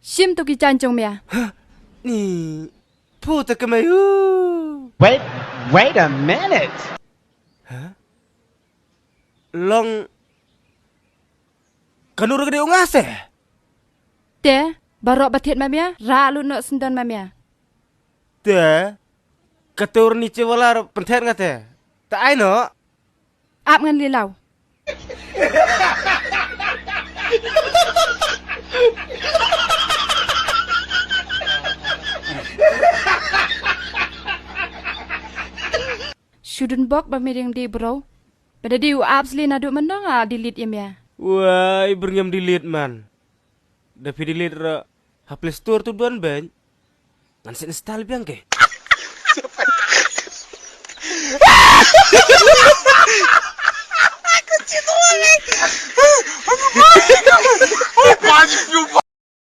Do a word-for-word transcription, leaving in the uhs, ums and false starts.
Shim to ki jaiñ jong me. Ni. Phu te kemai u. Wait, wait a minute. Long. Kanu re ka dei u nga se. Te, baroh ba thied ma me, rah lut noh syndon ma me. Te, ka tur ni che wala re pynthet nga te. Te ai noh. Ap ngan lilaw. Shudun bok ba me ding di bro. Ba da di u ap sli naduh man dong a delete ïa me. Wai, bring ïam delete man. Da phi delete ra ha Play Store tu don ben. Ngan sin install biang ke.